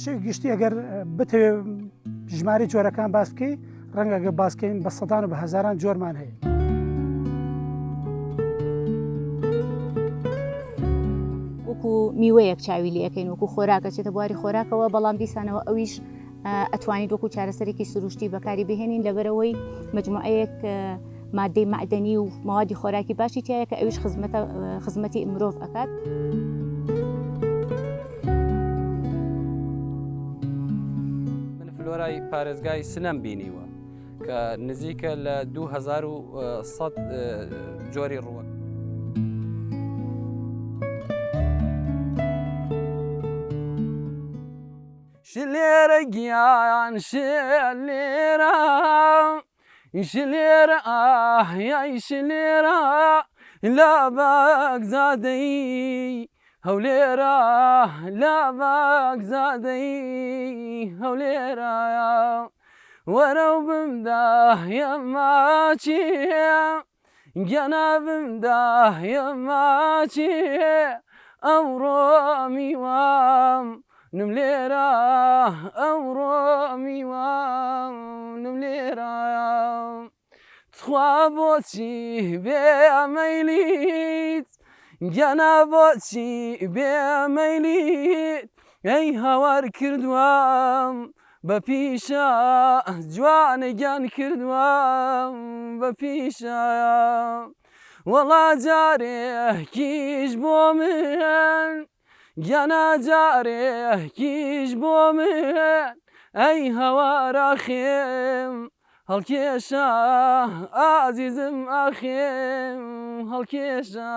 شێوی گشتی ئەگەر بتەوێ ژمارەی جۆرەکان باس بکەی ڕەنگە گە باسکەین بە سەدان و بە هەزاران جۆرمان هەیە. وەکو میوەیەک چاوی لەکەین وەکو خۆراکە چێتە بواری خۆراکەوە بەڵام دیسانەوە ئەویش ئەتوانیت وەکو چارەسەرێکی سروشتی بەکاری بهێنین لەبەرەوەی مجموعەیەک مادەی مەعدەنی و مەوادی خۆراکی باشی تایە کە ئەویش خزمەتە خزمەتی مرۆڤ ئەکات. من فلۆرای پارێزگای سنەم بینیوە کە نزیکە لە 2100 جۆری ڕووەک. شلێرە گیان شلێرە شلێرە ئاه یای شلێرە لە بەگزادەی هەولێرە لە بەگزادەی هەولێرە وەرە و بمدە یەماچێ گیانە بمدە یەماچێ ئەوڕۆ میوام نم لێرە ئەوڕۆ میوانم لێرە تخوا بۆچی بێ مەیلیت گیانە بۆچی بێ مەیلیت ئەی هاوار کردووەم بە پیشە جوانە گیان کردووەم بە پیشە وەڵا جارێکیش بۆ من گیانە جارێکیش بۆ من ئەی هاوار ئاخێم هەڵکێشە ئازیزم ئاخێم هەڵکێشە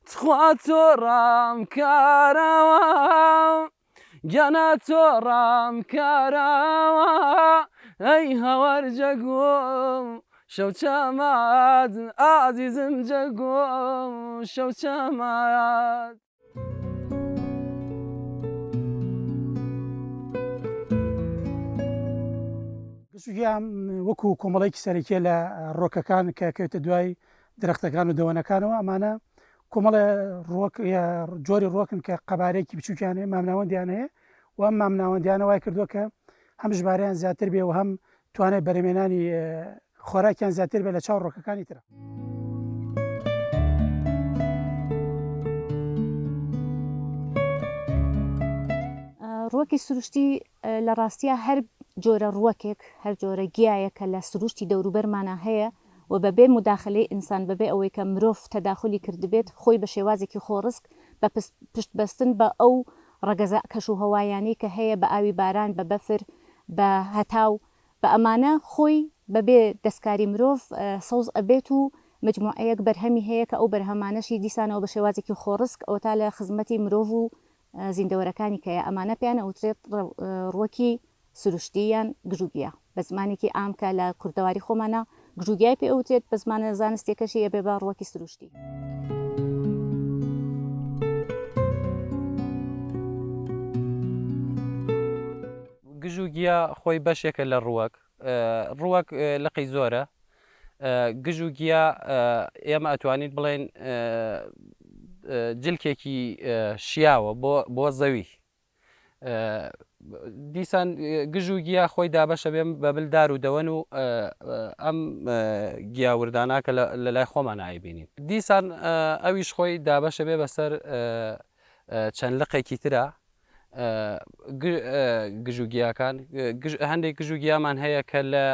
تخوا تۆ ڕام کاراوە گیانە تۆ ڕام کاراوە ئەی هاوار جەگۆم شەو چەمات ئازیزم جەگۆم شەو چەمات. گژوگیا وەکو کۆمەڵێکی سەرەکیە لە ڕۆکەکان کە کەوتە دوای درەختەکان و دەوەنەکانەوە ئەمانە کۆمەڵێ ڕۆک جۆری ڕۆکن کە قەبارەیەکی بچووکیان هەیە مامناوەندیان هەیە و ئەم مامناوەندیانە وای کردووە کە هەم ژمارەیان زیاتر بێ و هەم توانای بەرهەمێنانی خۆراکیان زیاتر بێت لە چاو ڕۆکەکانی ترە. ڕووەکی سروشتی لە ڕاستیا هەر جۆرە ڕووەکێک، هەر جۆرە گیایەک کە لە سروشتی دەوروبەرمانا هەیە و بەبێ موداخەلەی ئینسان، بەبێ ئەوەی کە مرۆڤ تەداخولی کردبێت، خۆی بە شێوازێکی خۆڕسک، بە پشت بەستن بە ئەو ڕەگەزە کەش و هەوایانەی کە هەیە، بە ئاوی باران، بە بەفر، بە هەتاو، بە ئەمانە خۆی بەبێ دەستکاری مرۆڤ سەوز ئەبێت و مەجموعەیەک بەرهەمی هەیە کە ئەو بەرهەمانەشی دیسانەوە بە شێوازێکی خۆڕسک ئەوەتا لە خزمەتی مرۆڤ و زیندەوەرەکانی کەیە ئەمانە پێیان ئەوترێت ڕوەکی سروشتی یان گژوگیا بە زمانێکی عام کە لە کوردەواری خۆمانا گژوگیای پێ ئەوترێت بە زمانە زانستیەکەشی ئەبێ بە ڕوەکی سروشتی. گژوگیا خۆی بەشێکە لە ڕووەک، ڕووەک لقی زۆرە، گژ و گیا ئێمە ئەتوانین بڵێین جلکێکی شیاوە بۆ زەوی دیسان گژ و گیا خۆی دابەشە بێ بە مل دار و دەوەن و ئەم گیا وردانە کە لە لای خۆمان ئایبینین دیسان ئەویش خۆی دابەشە بێ بەسەر چەند لقێکی ترە گژ و گیاکان هەندێک گژ و گیامان هەیە کە لە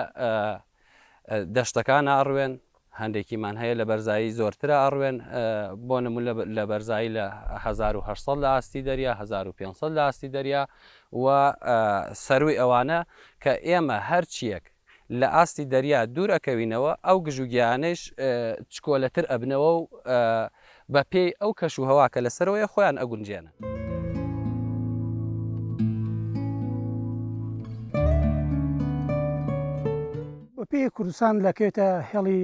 دەشتەکان ئەڕوێن، هەندێکیمان هەیە لە بەرزایی زۆرترا ئەڕوێن، بۆ نموونە لە بەرزایی لە 1800 لە ئاستی دەریا، 1500 لە ئاستی دەریا و سەرووی ئەوانە کە ئێمە هەرچییەک لە ئاستی دەریا دوور ئەکەوینەوە ئەو گژوگیانەیش چکۆلەتر ئەبنەوە و بە پێی ئەو کەش و هەوا کە لە سەرەوەیە خۆیان ئەگونجێنن. بە پێی کوردستان دەکەوێتە هێڵی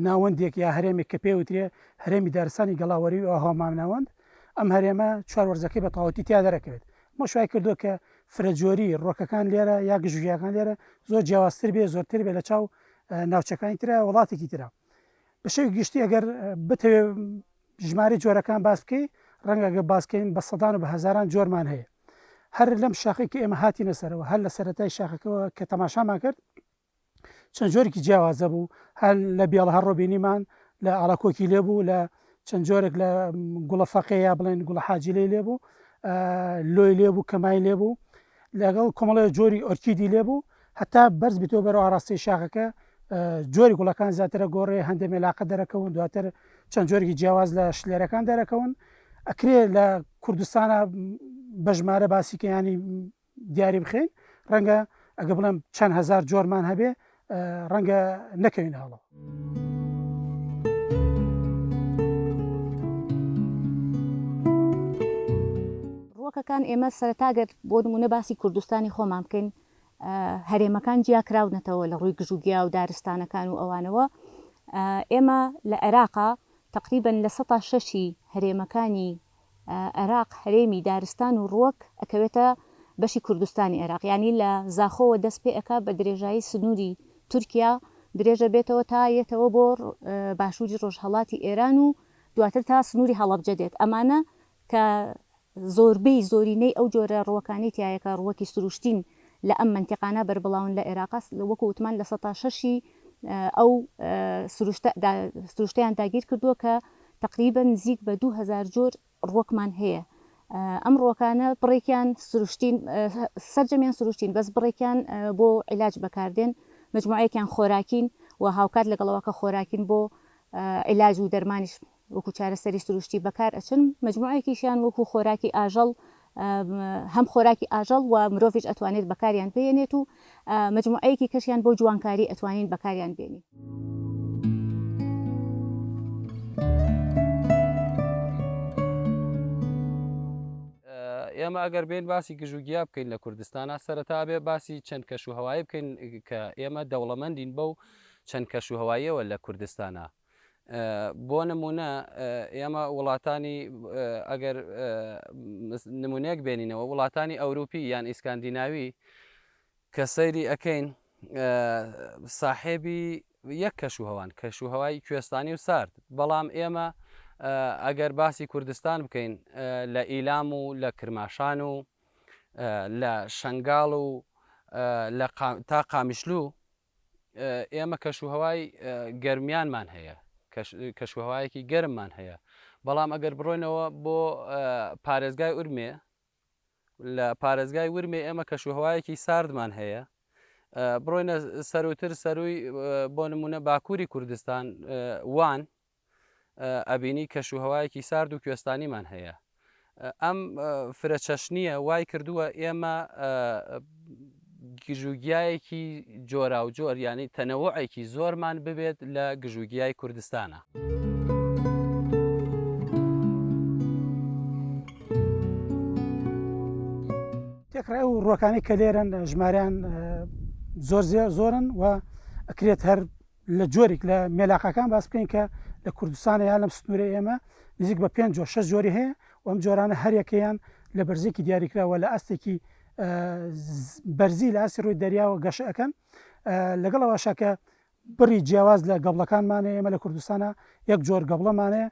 ناوەندێک یا هەرێمێک کە پێ وترێ هەرێمی دارستانی گەڵاوەری و ئاوهەوا مامناوەند، ئەم هەرێمە چوار وەرزەکەی بە تەواوەتی تیا دەرەکەوێت. ئەمەش وای کردووە کە فرەجۆری ڕووەکەکان لێرە یا گژوگیاکان لێرە زۆر جیاوازتر بێ، زۆرتر بێ لە چاو ناوچەکانی ترا وڵاتێکی ترا. بە شێوەی گشتی ئەگەر بتەوێ ژمارەی جۆرەکان باس بکەی ڕەنگە گە باس کەین بە سەدان و بە هەزاران جۆرمان هەیە. هەر لەم شاخەی کە ئێمە هاتینە سەرەوە هەر لە سەرەتای شاخەکەوە کە تەماشامان کرد چەند جۆرێکی جیاوازە بوو هەر لە بێڵە هەڕۆ بینیمان لە ئاڵاکۆکی لێ بوو لە چەند جۆرێک لە گوڵە فەقێ یا بڵێن گوڵە حاجیلەی لێ بوو لۆی لێ بوو کەمای لێ بوو لەگەڵ کۆمەڵی جۆری ئۆرکیدی لێ بوو هەتا بەرز بیتەوە بەرەو ئاراستەی شاخەکە جۆری گوڵەکان زیاترە گۆڕێ هەندێک مێلاقە دەرەکەون دواتر چەند جۆرێکی جیاواز لە شلێرەکان دەرەکەون ئەکرێ لە کوردستانە بەژمارە باسیکە ینی دیاری بخەین ڕەنگە ئەگە بڵێم چەند هزار جۆرمان هەبێ ڕەنگە نەکەوین هەڵەوە. ڕووەکەکان ئێمە سەرەتا گەر بۆ نموونە باسی کوردستانی خۆمان بکەین هەرێمەکان جیا کراونەتەوە لە ڕووی گژوگیا و دارستانەکان و ئەوانەوە ئێمە لە عێراقا تقریبا لە سەتا شەشی هەرێمەکانی عێراق هەرێمی دارستان و ڕووەک ئەکەوێتە بەشی کوردستانی عێراق یانی لە زاخۆوە دەست پێ ئەکا بە درێژایی سنووری تورکیا درێژە بێتەوە تا یەتەوە بۆ باشووری ڕۆژهەڵاتی ئێران و دواتر تا سنووری هەڵەبجە دێت ئەمانە کە زۆربەی زۆرینەی ئەو جۆرە ڕووەکانەی تیایە کە ڕووەکی سروشتین لە ئەم مەنتیقانە بەربڵاون لە ئێراقا وەکو وتمان لە سەتا شەشی ئەو سروشتە سروشتەیان داگیر کردووە کە تەقریبەن نزیک بە 2000 جۆر ڕووەکمان هەیە ئەم ڕووەکانە بڕێکیان سروشتین سەرجەمیان سروشتین بەس بڕێکیان بۆ عیلاج بەکاردێن مجموعەیەکیان خۆراکین و هاوکات لەگەڵەوە کە خۆراکین بۆ عیلاج و دەرمانیش وەکو چارەسەری سروشتی بەکار ئەچن، مەجموعەیەکیشیان وەکو خۆراکی ئاژەڵ هەم خۆراکی ئاژەڵ و مرۆڤیش ئەتوانێت بەکاریان بهێنێت و مەجموعەیەکی کەشیان بۆ جوانکاری ئەتوانین بەکاریان بێنین. ئێمە ئەگەر بێین باسی گژوگیا بکەین لە کوردستانا سەرەتا ئەبێ باسی چەند کەش و هەوایی بکەین کە ئێمە دەوڵەمەندین بەو چەند کەش و هەواییەوە لە کوردستانا. بۆ نمونە ئێمە وڵاتانی ئەگەر نمونەیەک بێنینەوە وڵاتانی ئەوروپی یان ئیسکاندیناوی کە سەیری ئەەکەین ساحێبی یەک کەش و هەوان کەش و هەوای کوێستانی و سارد بەڵام ئێمە ئەگەر باسی کوردستان بکەین لە ئیلام و لە کرماشان و لە شنگال و لە تا قامیشلو ئێمە کەشوهەوای گەرمیانمان هەیە، کەشوهەوایەکی گەرممان هەیە، بەڵام ئەگەر بڕۆینەوە بۆ پارێزگای ئورمێ، لە پارێزگای ورمێ ئێمە کەشوهەوایەکی ساردمان هەیە، بڕۆینە سەروتر سەروی بۆ نمونە باکووری کوردستان وان ئەبینی کەش و هەوایەکی سارد و کوێستانیمان هەیە. ئەم فرەچەشنییە وای کردووە ئێمە گژوگیایەکی جۆراوجۆر یانی تەنەوعێکی زۆرمان ببێت لە گژوگیای کوردستانە. تێکڕای ئەو ڕووەکانەی کە لێرەن ژمارەیان زۆر زۆرن و ئەکرێت هەر لە جۆریک لە مێلاقەکان باس بکەین کە لە کوردستانە یا لەم سنوورەی ئێمە نزیک بە پێنج جۆر شەش جۆری هەیە و ئەم جۆرانە هەریەکەیان لە بەرزیەکی دیاریکراوە لە ئاستێکی بەرزی لە ئاستی ڕووی دەریاوە گەشە ئەکەن لەگەڵ ئەوەشا کە بڕی جیاواز لە گەبڵەکانمانە ئێمە لە کوردستانە یەک جۆر گەبڵەمانەیە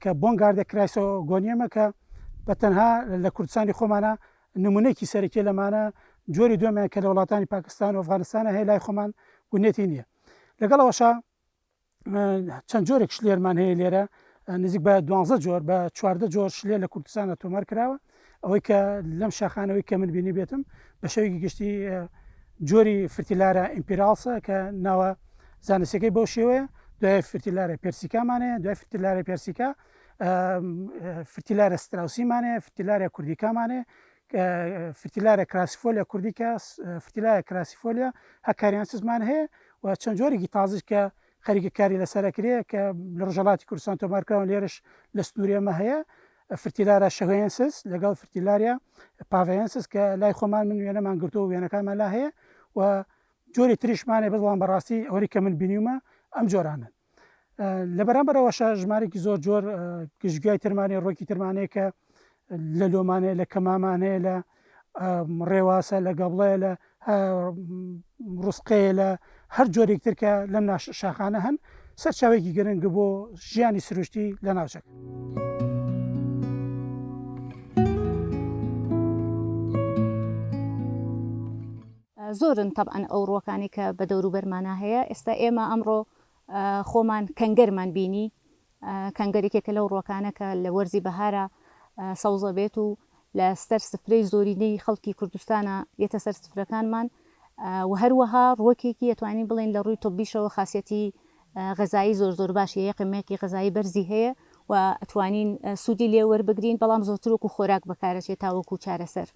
کە بۆنگاردە کرایسۆ گۆنیەمە کە بە تەنها لە کوردستانی خۆمانە نمونەیەکی سەرەکیە لەمانە، جۆری دووەمیان کە لە وڵاتانی پاکستان و ئەفغانستانە هەیە لای خۆمان بونیەتی نییە. لەگەڵ ئەوەشا چەند جۆرێک شلێرمان هەیە لێرە نزیک بە دوانزە جۆر بە 14 جۆر شلێر لە کوردستانە تۆمار کراوە ئەوەی کە لەم شاخانەوەی کە من بینی بێتم بە شێوەیەکی گشتی جۆری Fritillaria imperialis ە کە ناوە زانستیەکەی بەو شێوەیە دوای Fritillaria persica مان هەیە دوای Fritillaria persica Fritillaria straussii مان هەیە، Fritillaria kurdica مان هەیە، Fritillaria crassifolia kurdica، Fritillaria crassifolia hakkariensis مان هەیە و چەند جۆرێکی تازیش کە خەریکە کاری لەسەر ئەکرێ کە لە ڕۆژهەڵاتی کوردستان تۆمار کراون لێرەش لە سنووری ئێمە هەیە Fritillaria shehuiensis لەگەڵ Fritillaria pavaiensis کە لای خۆمان من وێنەمان گرتووە و وێنەکانمان لا هەیە و جۆری تریشمان هەیە بەڵام بەڕاستی ئەوەی کە من بینیومە ئەم جۆرانەن. لە بەرامبەر ئەوەشا ژمارێکی زۆر جۆر گژگیای ترمانەیە ڕۆکی ترمانەیە کە لە لۆمانەیە لە کەمامانەیە لە ڕێواسە لە گەبڵەیە لە ڕسقەیە لە هەر جۆرێک تر کە لەم شاخانە هەن سەرچاوێکی گرنگ بۆ ژیانی سروشتی لە ناوچەکە. زۆرن تەبعەن ئەو ڕووەکانەی کە بە دەوروبەرمانا هەیە، ئێستا ئێمە ئەمڕۆ خۆمان کەنگەرمان بینی، کەنگەر یەکێکە لەو ڕووەکانە کە لە وەرزی بەهارا سەوزە بێت و لە سەر سفرەی زۆرینەی خەڵکی کوردستانا یەتە سەر سفرەکانمان و هەروەها ڕووەکێکی ئەتوانین بڵێین لە ڕووی طبیشەوە خاسیەتی غەزایی زۆر زۆر باشی هەیە، قیمەیەکی غەزایی بەرزی هەیە و ئەتوانین سوودی لێ وەربگرین، بەڵام زۆرتر وەکو خۆراک بەکارەچێت تا وەکو چارەسەر.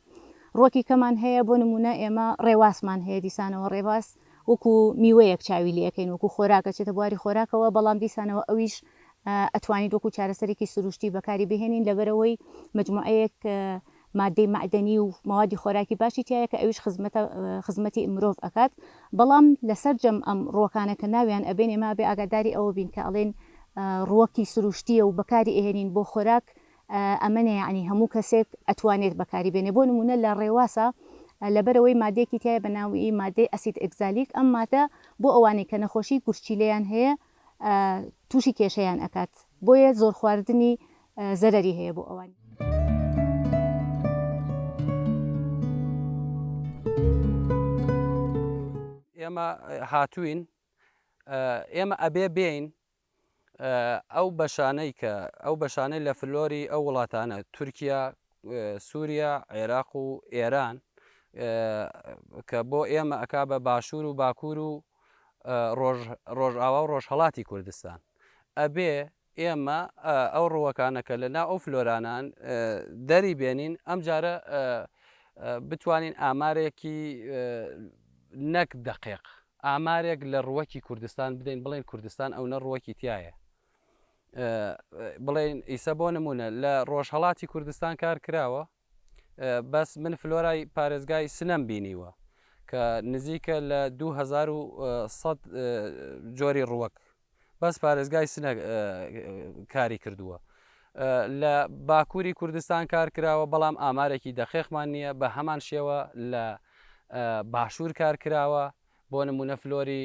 ڕووەکی کەمان هەیە، بۆ نموونە ئێمە ڕێواسمان هەیە، دیسانەوە ڕێواس وەکو میوەیەک چاوی لێ ئەکەین، وەکو خۆراک ئەچێتە بواری خۆراکەوە، بەڵام دیسانەوە ئەویش ئەتوانیت وەکو چارەسەرێکی سروشتی بەکاری بهێنین، لەبەرئەوەی مەجموعەیەک مادەی مەعدەنی و مەوادی خۆراکی باشی تیایە کە ئەویش خزمەتە خزمەتی مرۆڤ ئەکات بەڵام لە سەرجەم ئەم ڕووەکانە کە ناویان ئەبەین ئێمە ئەبێ ئاگاداری ئەوە بین کە ئەڵێن ڕووەکی سروشتیە و بەکاری ئەهێنین بۆ خۆراک ئەمە نە یەعنی هەموو کەسێک ئەتوانێت بەکاری بێنێ بۆ نموونە لە ڕێواسا لەبەرئەوەی مادەیەکی تیایە بە ناوی مادەی ئەسید ئەگزالیک ئەم مادە بۆ ئەوانەی کە نەخۆشی گورچیلەیان هەیە تووشی کێشەیان ئەکات بۆیە زۆر خواردنی زەرەری هەیە بۆ ئەوان. ئێمە هاتووین ئێمە ئەبێ بێین ئەو بەشانەی کە ئەو بەشانەی لە فلۆری ئەو وڵاتانە تورکیا سووریا عێراق و ئێران کە بۆ ئێمە ئەک بە باشوور و باکوور و ڕۆژئاوا و ڕۆژهەڵاتی کوردستان ئەبێ ئێمە ئەو ڕووەکانە کە لە ناو ئەو فلۆرانان دەری بێنین ئەم جارە بتوانین ئامارێکی نەک دەقیق ئامارێک لە ڕووەکی کوردستان بدەین بڵێن کوردستان ئەو نە ڕووەکی تایە بڵێن ئیسە بۆ نمونە لە ڕۆژهڵاتی کوردستان کار کراوە بەس من فلۆرای پارێزگای سنەم بینیوە کە نزیکە لە 2100 جۆری ڕووەک بەس پارێزگای سنە کاری کردووە لە باکووری کوردستان کار کراوە بەڵام ئامارێکی دەقیقمان نییە بە هەمان شێوە لە باشوور کار کراوە بۆ نمونە فلۆری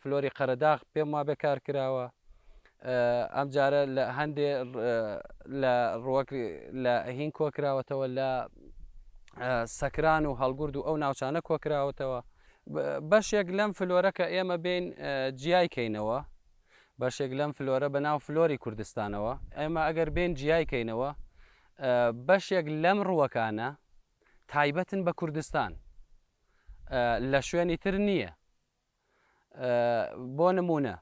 فلۆری قەرەداغ پێم وابێ کار کراوە ئەم جارە لە هەندێ لە ڕوەک لە هین کۆکراوەتەوە لە سەکران و هەڵگورد و ئەو ناوچانە کۆکراوەتەوە بەشێک لەم فلۆرە کە ئێمە بین جیای کەینەوە بەشێک لەم فلۆرە بە ناو فلۆری کوردستانەوە ئێمە ئەگەر بین جیای کەینەوە بەشێک لەم ڕووەکانە تایبەتن بە کوردستان لە شوێنی تر نییە بۆ نمونە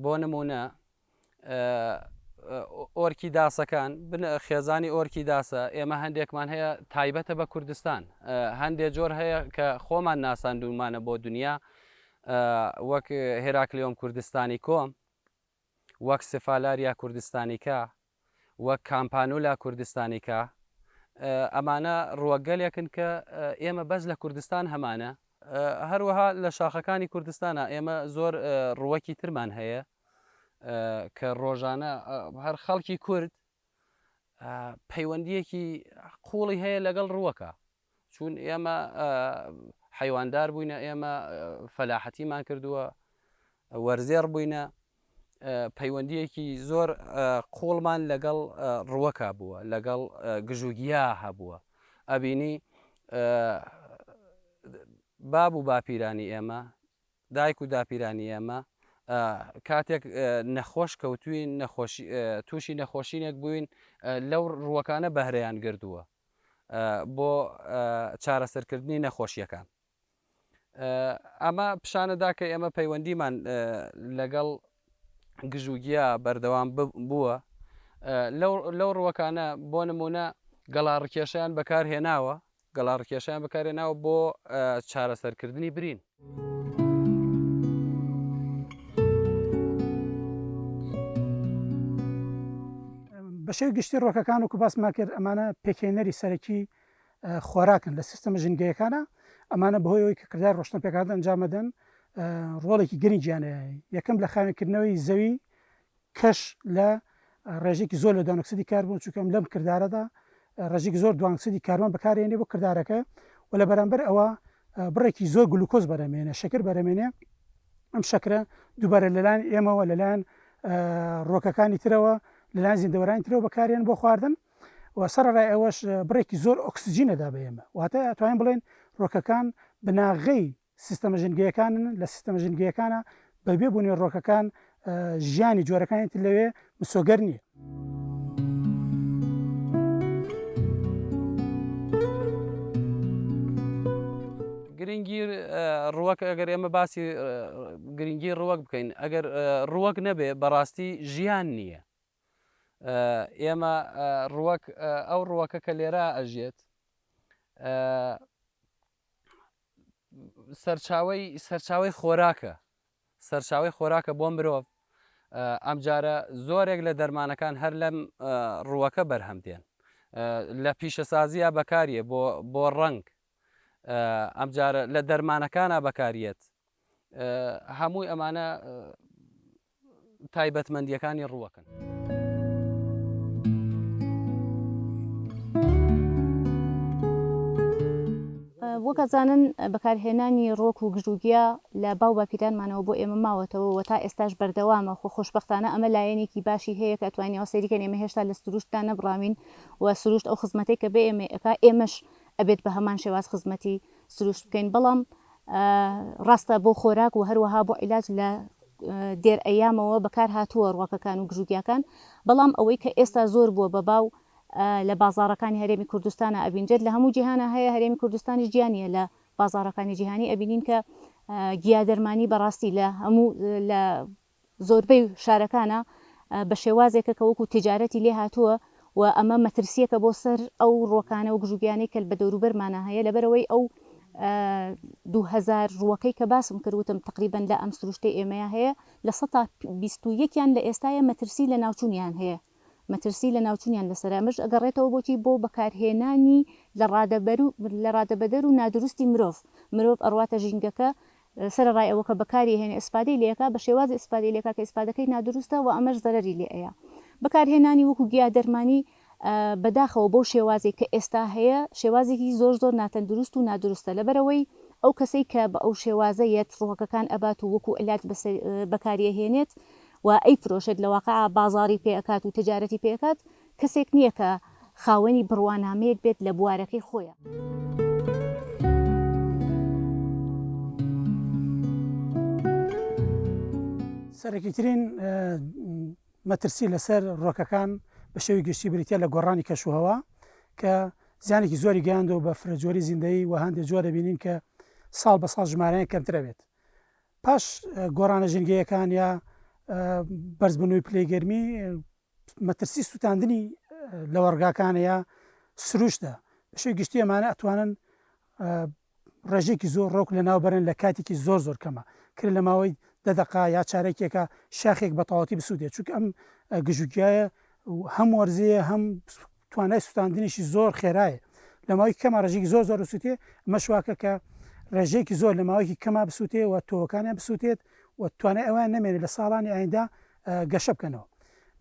بۆ نمونە ئۆرکی داسەکان خێزانی ئۆرکی داسە ئێمە هەندێکمان هەیە تایبەتە بە کوردستان هەندێک جۆر هەیە کە خۆمان ناساندومانە بۆ دنیا وەک هێراکلیۆم کوردستانی کۆم وەک سفالاریا کوردستانیکا، وەک کامپانولا کوردستانیکا، ئەمانە ڕووەکگەلێکن کە ئێمە بەس لە کوردستان هەمانە. هەروەها لە شاخەکانی کوردستانا ئێمە زۆر ڕووەکی ترمان هەیە کە ڕۆژانە هەر خەڵکی کورد پەیوەندییەکی قووڵی هەیە لەگەڵ ڕووەکە. چوون ئێمە حەیواندار بووینە ئێمە فەلاحەتیمان کردووە وەرزێڕ بووینە پەیوەندیەکی زۆر قوڵمان لەگەڵ ڕوەکە بووە لەگەڵ گژوگیا هەبووە ئەبینی باب و باپیرانی ئێمە دایک و داپیرانی ئێمە کاتێک نەخۆش کەوتوین نەخۆشی تووشی نەخۆشینێک بووین لەو ڕووەکانە بەهرەیان گردووە بۆ چارەسەرکردنی نەخۆشیەکان ئەمە پیشانەدا کە ئێمە پەیوەندیمان لەگەڵ گژوگیا بەردەوام بووە لەو ڕووەکانە بۆ نمونە گەڵاڕکێشیان بەکارهێناوە گەڵاڕکێشیان بەکارهێناوە بۆ چارەسەرکردنی برین. بە شێوەی گشتی ڕووەکەکان وەکو باسمان کرد ئەمانە پێکهێنەری سەرەکی خۆراکن لە سیستەمە ژینگەیەکانە ئەمانە بەهۆی ئەوەی کە کرداری ڕۆشتن پێکهاتن ئەنجامەدەن ڕۆڵێکی گرنگیان هەیە یەکەم لە خاوێنکردنەوەی زەوی کەش لە ڕێژەیەکی زۆر لە دوانۆکسیدی کاربۆن، چونکە ئەم لەم کردارەدا ڕێژەیەکی زۆر دوانۆکسیدی کاربۆن بەکارهێنێ بۆ کردارەکە و لە بەرامبەر ئەوە بڕێکی زۆر گلوکۆز بەرهەمێنێ، شەکر بەرهەمێنێ، ئەم شەکرە دووبارە لەلایەن ئێمەوە لەلایەن ڕووەکەکانی ترەوە لەلایەن زیندەوەرانی ترەوە بەکارێن بۆ خواردن و سەرەڕای ئەوەش بڕێکی زۆر ئۆکسجین ئەدا بە ئێمە واتە ئەتوانین بڵێین ڕۆکەکان بناغەی سیستەمە ژینگەیەکانن، لە سیستەمە ژینگەیەکانا بەبێ بوونی ڕۆکەکان ژیانی جۆرەکانی تر لەوێ مسۆگەر نییە. گرنگی ڕووەک ئەگەر ئێمە باسی گرنگی ڕووەک بکەین ئەگەر ڕووەک نەبێ بەڕاستی ژیان نییە ئێمە ڕووەک ئەو ڕووەکە کە لێرە ئەژێت سەرچاوەی سەرچاوەی خۆراکە سەرچاوەی خۆراکە بۆ مرۆڤ ئەمجارە زۆرێک لە دەرمانەکان هەر لەم ڕووەکە بەرهەم دێن لە پیشەسازیە بەکاریە بۆ بۆ ڕەنگ ئەمجارە لە دەرمانەکانە بەکاریەت هەمووی ئەمانە تایبەتمەندییەکانی ڕووەکن. وەک ئەزانن بەکارهێنانی ڕووەک و گژوگیا لە باو باپیرانمانەوە بۆ ئێمە ماوەتەوە و تا ئێستاش بەردەوامە، خۆ خۆشبەختانە ئەمە لایەنێکی باشی هەیە کە ئەتوانین ئەوە سەیری کەین ئێمە هێشتا لە سروشتدا نەبڕاوین و سروشت ئەو خزمەتەی کە بە ئێمەی ئەکا ئێمەش ئەبێت بە هەمان شێواز خزمەتی سروشت بکەین بەڵام ڕاستە بۆ خۆراک و هەروەها بۆ عیلاج لە دێر ئەیامەوە بەکار هاتووە ڕوەکەکان و گژوگیاکان بەڵام ئەوەی کە ئێستا زۆر بووە بە باو لە بازاڕەکانی هەرێمی کوردستانا ئەبینرێت لە هەموو جیهانا هەیە هەرێمی کوردستانیش جیا نییە لە بازاڕەکانی جیهانی ئەبینین کە گیا دەرمانی بەڕاستی لە هەموو لە زۆربەی شارەکانا بە شێوازێکە کە وەکو تیجارەتی لێ هاتووە و ئەمە مەترسییەکە بۆ سەر ئەو ڕووەکانە و گژوگیانەی کە بە دەوروبەرمانا هەیە لەبەرئەوەی ئەو 2000 ڕووەکەی کە باسم کرد وتم تەقریبەن لە ئەم سروشتەی ئێمەیا هەیە لە سەتا 21 یان لە ئێستایا مەترسی لەناوچوونیان هەیە مەترسی لەناوچوونیان لەسەرە ئەمەش ئەگەڕێتەوە بۆچی بۆ بەکارهێنانی لە ڕادەبەر و لە ڕادەبەدەر و نادروستی مرۆڤ مرۆڤ ئەڕواتە ژینگەکە سەرەڕای ئەوە کە بەکاری ئەهێنێ ئیسفادەی لێ ئەکا بە شێوازی ئیسفادەی لێ ئەکا کە ئیسفادەکەی نادروستە و ئەمەش زەرەری لێ ئەیا. بەکارهێنانی وەکو گیا دەرمانی بەداخەوە بەو شێوازەی کە ئێستا هەیە شێوازێکی زۆر زۆر ناتەندروست و نادروستە لەبەرئەوەی ئەو کەسەی کە بە ئەو شێوازە یەت ڕووەکەکان ئەبات و وەکو عیلاج بەکاری ئەهێنێت و ئەیفرۆشێت لە واقع بازاڕی پێ ئەکات و تجارەتی پێ ئەکات کەسێک نییە کە خاوەنی بڕوانامەیەک بێت لە بوارەکەی خۆیا. سەرەکیترین مەترسی لەسەر ڕۆکەکان بە شێوی گشتی بریتە لە گۆڕانی کەشوهەوا کە زیانێکی زۆری گەیاندەوە بە فرەجۆری زیندەیی و هەندێک جۆر دەبینین کە ساڵ بە ساڵ ژمارەیان کەمترە بێت. پاش گۆڕانە ژینگەیەکان یا بەرزبوونەوەی پلەی گەرمی مەترسی سووتاندنی لەوەڕگاکانە یا سروشتە بە شێوەی گشتی ئەمانە ئەتوانن ڕێژەیەکی زۆر ڕۆک لەناو بەرن لە کاتێکی زۆر زۆر کەمە کرێ لە ماوەی دە دەقە یا چارەکێکە شاخێک بە تەواوەتی بسووتێت چونکە ئەم گژوگیایە هەم وەرزیە هەم توانای سوتاندنیشی زۆر خێرایە لە ماوەیەکی کەما ڕێژەیەکی زۆر زۆر بسووتێ ئەمەش واکە کە ڕێژەیەکی زۆر لە ماوەیەکی کەما بسووتێ و تۆوەکانیان بسووتێت و توانای ئەویان نەمێنێت لە ساڵانی ئایندە گەشە بکەنەوە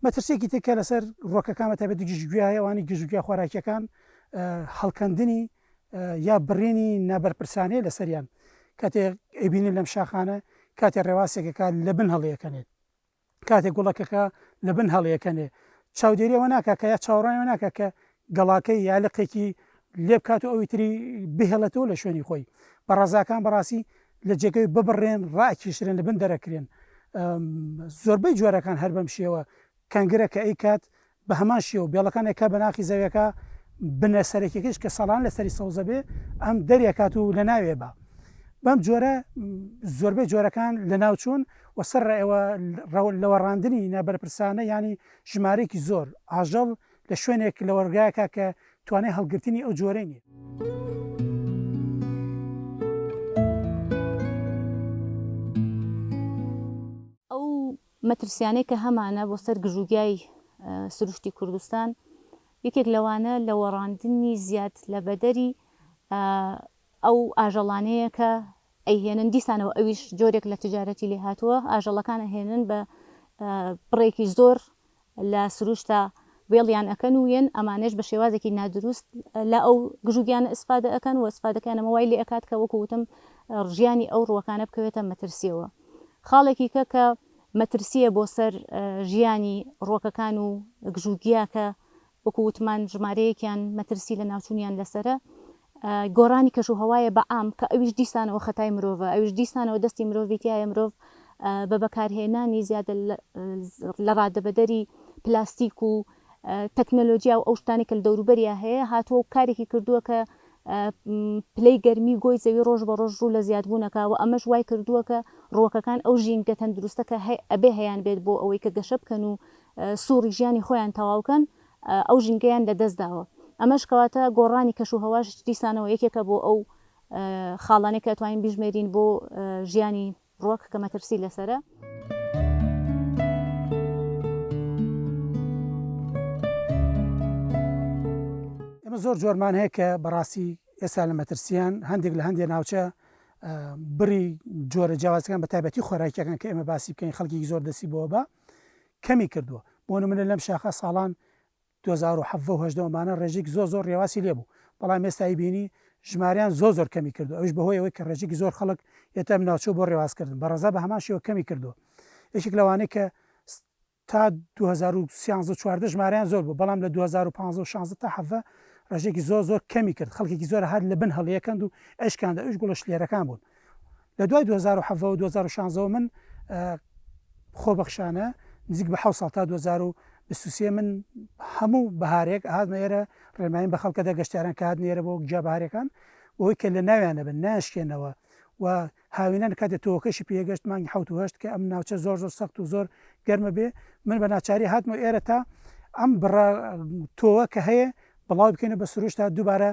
مەترسیەکی تر کە لەسەر ڕۆکەکان بە تایبەتی گژوگیا هەیە ئەوانەی گژوگیا خۆراکیەکان هەڵکەندنی یا بڕینی نابەرپرسانەیە لەسەریان کاتێ ئەیبینن لەم شاخانە کاتێ ڕێواسێکەکە لە بن هەڵیەکەنێت کاتێک گوڵەکەکە لە بن هەڵیەکەنێ چاودێری ئەوە ناکا کە یا چاوەڕوانی ئەوە ناکا کە گەڵاکەی یا لقێکی لێ بکات و ئەوی تری بهێڵێتەوە لە شوێنی خۆی بە ڕەزاکان بەڕاستی لە جێگەی ببڕێن ڕاکیشرێن لە بن دەرەکرێن زۆربەی جۆرەکان هەر بەم شێوە کەنگرە کە ئەیکات بە هەمان شێوە بێڵەکان ئەکا بە ناخی زەویەکە بنە سەرەکیەکەیش کە ساڵان لەسەری سەوزە بێ ئەم دەریەکات و لەناوێ با بەم جۆرە زۆربەی جۆرەکان لەناو چوون و سەر ڕێوە لەوەڕاندنی نابەرپرسانە یانی ژمارەیەکی زۆر ئاژەڵ لە شوێنێک لەوەڕگایەکە کە توانای هەڵگرتنی ئەو جۆرەی نیە. ئەو مەترسیانەی کە هەمانە بۆ سەر گژوگیای سروشتی کوردستان، یەکێک لەوانە لەوەڕاندنی زیاد لە بەدەری ئەو ئاژەڵانەیە کە ئەیهێنن، دیسانەوە ئەویش جۆرێک لە تجارەتی لێ هاتووە، ئاژەڵەکان ئەهێنن بە بڕێکی زۆر لە سروشتا وێڵیان ئەکەن و یەن ئەمانەش بە شێوازێکی نادروست لە ئەو گژوگیانە ئیسفادە ئەکەن و ئیسفادەکەیان ئەمە وای لێ ئەکات کە وەکو وتم ژیانی ئەو ڕووەکانە بکەوێتە مەترسیەوە. خاڵێکی کە کە مەترسیە بۆ سەر ژیانی ڕووەکەکان و گژوگیا کە وەکو وتمان ژمارەیەکیان مەترسی لەناوچوونیان لەسەرە. گۆڕانی کەش و هەوایە بە عام کە ئەویش دیسانەوە خەتای مرۆڤە ئەویش دیسانەوە دەستی مرۆڤی تیایە مرۆڤ بە بەکارهێنانی زیادە لە ڕادەبەدەری پلاستیک و تەکنەلۆجیا و ئەو شتانەی کە لە دەوروبەریا هەیە هاتووە و کارێکی کردووە کە پلەی گەرمی گۆی زەوی ڕۆژ بە ڕۆژ ڕوو لە زیادبوون ئەکا و ئەمەش وای کردووە کە ڕووەکەکان ئەو ژینگە تەندروستە کە ئەبێ هەیان بێت بۆ ئەوەی کە گەشە بکەن و سوڕی ژیانی خۆیان تەواو کەن ئەو ژینگەیان لە دەست داوە ئەمەش کەواتە گۆڕانی کەش و هەواش دیسانەوە یەکێکە بۆ ئەو خاڵانەی کە ئەتوانین بیژمێرین بۆ ژیانی ڕوەک کە مەترسی لەسەرە. ئێمە زۆر جۆرمان هەیە کە بەڕاستی ئێستا لە مەترسیان هەندێک لە هەندێک ناوچە بڕی جۆرە جیاوازەکان بە تایبەتی خۆراکیەکان کە ئێمە باسی بکەین خەڵکێکی زۆر دەستی بۆ بە کەمی کردووە بۆ نمونە لەم شاخە ساڵان 2017 و 18 ئەمانە ڕێژێکی زۆر زۆر ڕێواسی لێ بوو بەڵام ئێستا ئەیبینی ژمارەیان زۆر زۆر کەمی کردووە ئەویش بەهۆی ئەوەی کە ڕێژێکی زۆر خەڵک یەتە ئەم ناوچەوە بۆ ڕێواسکردن بە ڕەزا بە هەمان شێوە کەمی کردووە یەکێک لەوانەی کە تا 2013 و 14 ژمارەیان زۆر بوو بەڵام لە 2015 و 16 تا 17 ڕێژێکی زۆر زۆر کەمی کرد خەڵکێکی زۆر هات لە بن هەڵیەکەند و ئەشکاندە ئەویش گوڵە شلێرەکان بوون لە دوای 2017 و 2016 من خۆبەخشانە نزیک بە حەوت ساڵ تا 2023 من هەموو بەهارێک ئەهاتمە ئێرە ڕێنماییم بە خەڵکە دا گەشتیاران کە هاتنە ئێرە بۆ گیا بەهارەکان بۆی کە لە ناویان نەبن ناشکێنەوە و هاوینان کاتێ تۆوەکەشی پێگەشت مانگی حەوت و هەشت کە ئەم ناوچە زۆر زۆر سەخت و زۆر گەرمە بێ من بە ناچاری هاتمەوە ئێرە تا ئەم بڕە تۆوە کە هەیە بڵاو بکەینەوە بە سروشتا دووبارە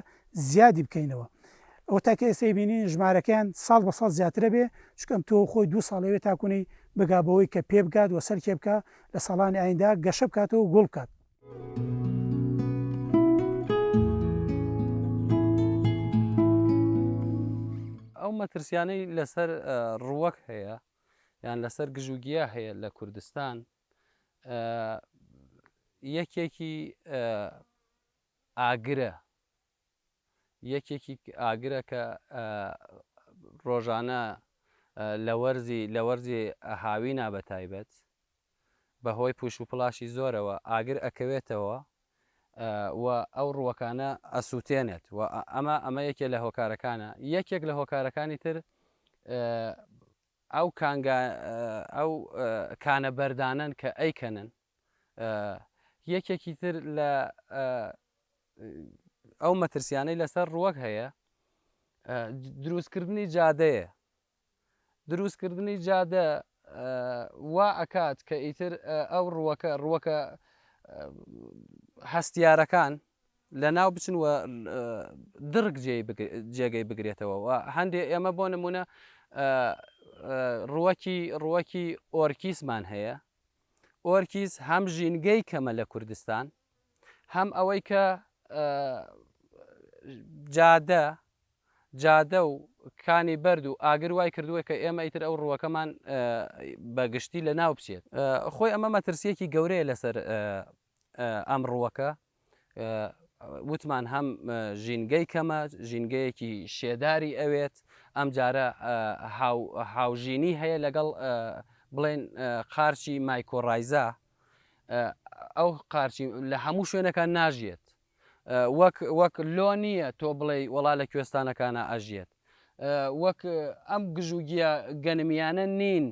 زیادی بکەینەوە ئەوە تاکە ئێستا بینین ژمارەکەیان ساڵ بە ساڵ زیاترە بێ چونکە ئەم تۆوە خۆی دوو ساڵ ئەوێ تاکونەی بگا بەوەی کە پێ بگات و سەرکێ بکا لە ساڵانی ئایندە گەشە بکاتەوە و گوڵ بکات. ئەو مەترسیانەی لەسەر ڕووەک هەیە یان لەسەر گژوگیا هەیە لە کوردستان یەکێکی ئاگرە یەکێکی ئاگرە کە ڕۆژانە لە وەرزی لە وەرزی هاوینا بە تایبەت بەهۆی پوش و پڵاشی زۆرەوە ئاگر ئەکەوێتەوە و ئەو ڕووەکانە ئەسووتێنێت و ئەمە ئەمە یەکێ لە هۆکارەکانە یەکێک لە هۆکارەکانی تر ئەو کانگا ئەو کانە بەردانەن کە ئەیکەنن یەکێکی تر لە ئەو مەترسیانەی لەسەر ڕووەک هەیە دروستکردنی جادەیە دروستکردنی جادە وا ئەکات کە ئیتر ئەو ڕووەکە ڕووەکە هەستیارەکان لە ناو بچن و دڕک جێگەی بگرێتەوە و هەندێ ئێمە بۆ نمونە ڕووەکی ڕووەکی ئۆرکیسمان هەیە ئۆرکیس هەم ژینگەی کەمە لە کوردستان هەم ئەوەی کە جادە جادە و کانی بەرد و ئاگر وای کردووە کە ئێمە ئیتر ئەو ڕووەکەمان بە گشتی لە ناو بچێت خۆی ئەمە مەترسیەکی گەورەیە لەسەر ئەم ڕووەکە وتمان هەم ژینگەی کەمە ژینگەیەکی شێداری ئەوێت ئەم جارە هاوژینی هەیە لەگەڵ بڵێن قارچی مایکۆڕایزا ئەو قارچی لە هەموو شوێنەکان ناژیێت وەک وەک لۆ نییە تۆ بڵێی وەڵا لە کوێستانەکانا ئەژیەت وەک ئەم گژوگیا گەنمیانە نین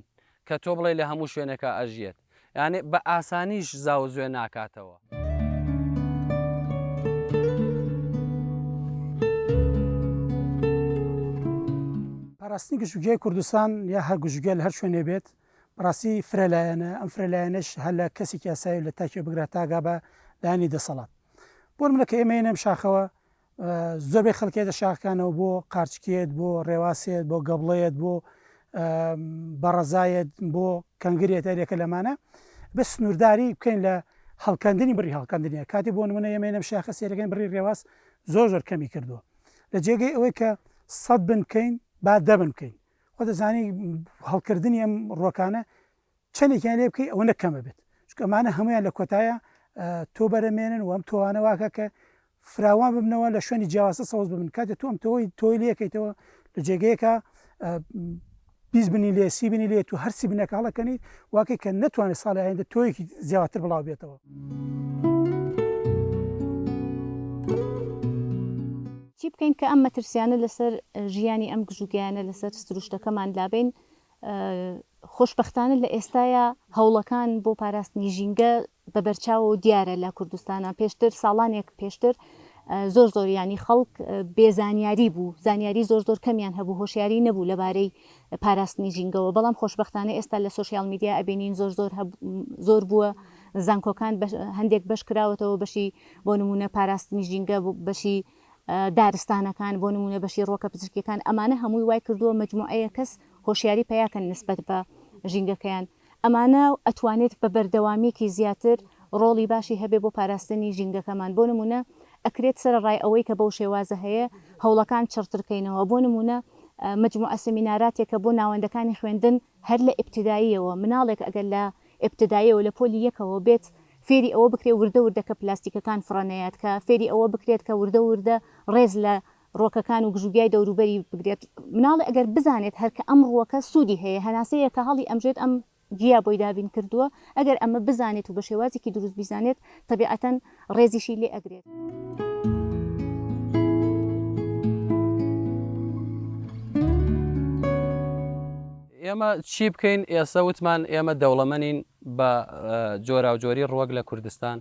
کە تۆ بڵێی لە هەموو شوێنێکا ئەژیەت یانێ بە ئاسانیش زاوزوێ ناکاتەوە. پاراستنی گژوگیای کوردستان یا هەر گژوگیا لە هەر شوێنێ بێت بەڕاستی فرەلایەنە، ئەم فرەلایەنەش هەر لە کەسێکی یاسایی و لە تاکیەوە بگرە تا گا بە لایەنی دەسەڵات. بۆ نمونە کە ئێمە یەنە ئەم شاخەوە زۆربەی خەڵک یەتە شاخەکانەوە بۆ قارچکێت، بۆ ڕێواسێت، بۆ گەبڵەیەت، بۆ بەڕەزایەت، بۆ کەنگرێت هەریەکە لەمانە بە سنوورداری بکەین لە هەڵکەندنی بڕی هەڵکەندنیە کاتی بۆ نمونە ئێمە یەنە ئەم شاخە سێرەکەین بڕی ڕێواس زۆر زۆر کەمی کردووە لە جێگەی ئەوەی کە سەد بن بکەین با دە بن بکەین خۆ دەزانی هەڵکردنی ئەم ڕۆکانە چەندێکیان لێ بکەی ئەوەنە کەمە بێت چونکە ئەمانە هەمویان لە کۆتایە تۆ بەرەمێنن و ئەم تۆوانە واکە کە فراوان ببنەوە لە شوێنی جیاوازە سەوز ببن کاتێ تۆ ئەم تۆی تۆی لەکەیتەوە لە جێگەیەکە 20 بنی لێ سی بنی لێ تو هەرسی بنەکە هەڵەکەنیت واکەی کە نەتوانێت ساڵی ئایندە تۆیەکی زیاتر بڵاو بێتەوە. چی. بکەین کە ئەم مەترسیانە لەسەر ژیانی ئەم گژوگیانە لەسەر سروشتەکەمان لابەین؟ خۆشبەختانە لە ئێستایا هەوڵەکان بۆ پاراستنی ژینگە بە بەرچاوەوە دیارە لە کوردستانا پێشتر ساڵانێک پێشتر زۆر زۆر یانی خەڵک بێ زانیاری بوو زانیاری زۆر زۆر کەمیان هەبوو هۆشیاری نەبوو لەبارەی پاراستنی ژینگەوە بەڵام خۆشبەختانە ئێستا لە سۆشیال میدیا ئەبینین زۆر زۆر زۆر بووە زانکۆکان هەندێک بەش کراوەتەوە بەشی بۆ نمونە پاراستنی ژینگە بەشی دارستانەکان بۆ نمونە بەشی ڕوەکە پزیشکیەکان ئەمانە هەمووی وای کردووە مەجموعەیە کەس هۆشیاری پەیاکەن نسبەت بە ژینگەکەیان ئەمانە ئەتوانێت بە بەردەوامیەکی زیاتر ڕۆڵی باشی هەبێ بۆ پاراستنی ژینگەکەمان بۆ نمونە ئەکرێت سەرەڕای ئەوەی کە بەو شێوازە هەیە هەوڵەکان چڕتر کەینەوە بۆ نمونە مەجموعە سمیناراتێکە بۆ ناوەندەکانی خوێندن هەر لە ئیبتداییەوە مناڵێک ئەگەر لە ئیبتداییەوە لە پۆلی یەکەوە بێت فێری ئەوە بکرێت وردە وردە کە پلاستیکەکان فڕە نەیات کە فێری ئەوە بکرێت کە وردە وردە ڕێز لە ڕوەکەکان و گژوگیای دەوروبەری بگرێت مناڵێ ئەگەر بزانێت هەر کە ئەم ڕوەکە سوودی هەیە هەناسەیە کە هەڵی ئەمژێت ئەم گیا بۆی دابین کردووە ئەگەر ئەمە بزانێت و بە شێوازێکی دروست بیزانێت تەبیعەتەن ڕێزیشی لێ ئەگرێت. ئێمە چی بکەین ئێسە وتمان ئێمە دەوڵەمەنین بە جۆراوجۆری ڕوەک لە کوردستان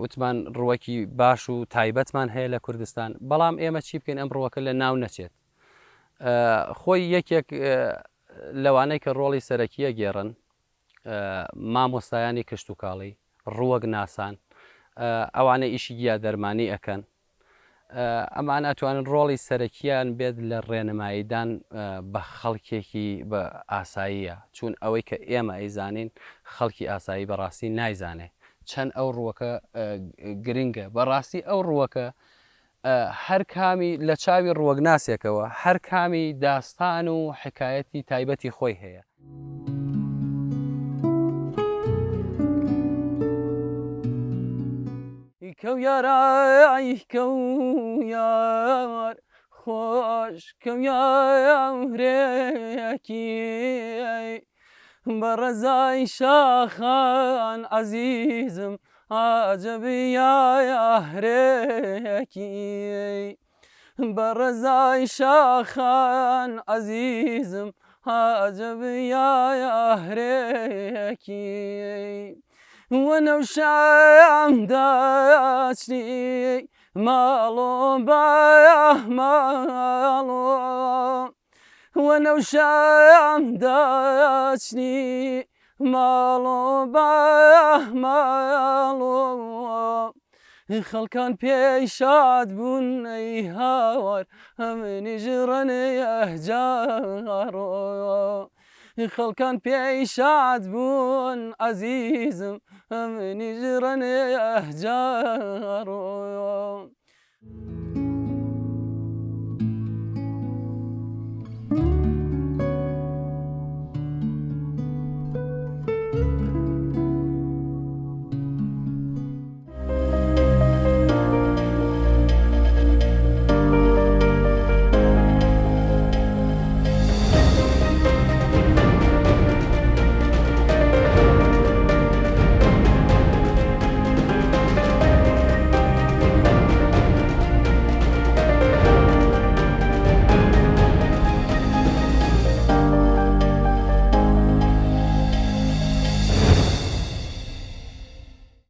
وتمان ڕوەکی باش و تایبەتمان هەیە لە کوردستان بەڵام ئێمە چی بکەین ئەم ڕوەکە لە ناو نەچێت خۆی یەکێک لەوانەی کە ڕۆڵی سەرەکیە گێڕن مامۆستایانی کشتوکاڵی، ڕووەک ناسان، ئەوانەی ئیشی گیا دەرمانی ئەکەن، ئەمانە ئەتوانن ڕۆڵی سەرەکیان بێت لە ڕێنماییدان بە خەڵکێکی بە ئاساییە، چوون ئەوەی کە ئێمە ئەیزانین خەڵکی ئاسایی بەڕاستی نایزانێ چەند ئەو ڕووەکە گرنگە، بەڕاستی ئەو ڕووەکە هەر کامی لە چاوی ڕووەکناسێکەوە هەر کامی داستان و حکایەتی تایبەتی خۆی هەیە. کەو یارا ئەی کەو یار خۆش کەو یارێکی بە ڕەزای شاخان عەزیزم عەجەب یارێکی بە ڕەزای شاخان عەزیزم عەجەب یارێکی وەنەوشەم دەچنی ماڵۆ بە ماڵۆ وەنەوشەم دەچنی ماڵۆ بە ماڵۆ خەڵکان پێی شاد بوون ئەی هاوار ئەمنیش ڕەنێ جاڕۆ خەڵکان پێی شاد بوون عەزیزم ئەمنیش ڕەنێ جاڕۆ.